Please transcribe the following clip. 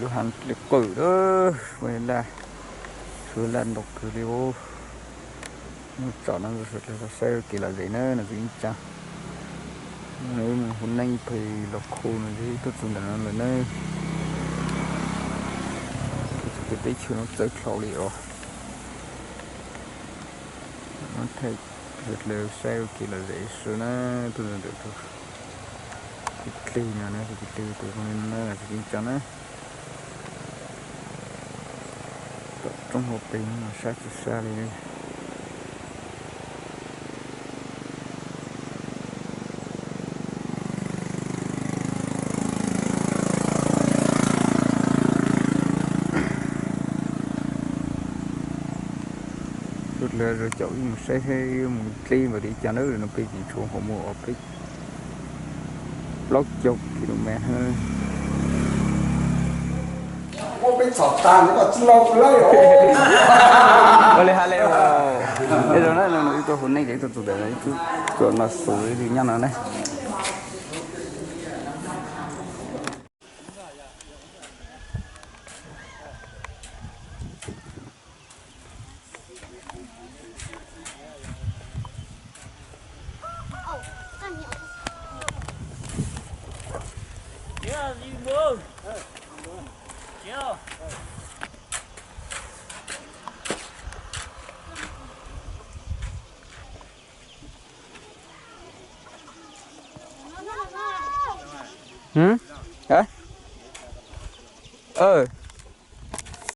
Lub hav li qwm lawm, ua li laj, suav laj ntau kawg li os. Mus tsom no sawv daws saib ua kev lom zem na, no txiv Yeej Tsaa. Wb mus hu neej pem los khu no ces tuaj txog ntawm no lawm na. Txog pem teb chaws no txawv dlhau li os. Muab thaij sawv daws saib ua kev lom zem xwb na, tuaj ntawm tus kwv dleg no na, tus kwv dleg tus zoo li no na, txiv Yeej Tsaa na. Tom roob hauv pes no sab tsis sab li. Sawv daws caum wb mus saib seb wb mus dleb npaum li cas na, no peb tseem tshuav hauv mus os, peb plaub caug kilomev. Ua li hais li, ib zaug na, wb tuaj hu neej ces wb tuaj txog ntawm no, wb tuaj txog no xus li nyob no na.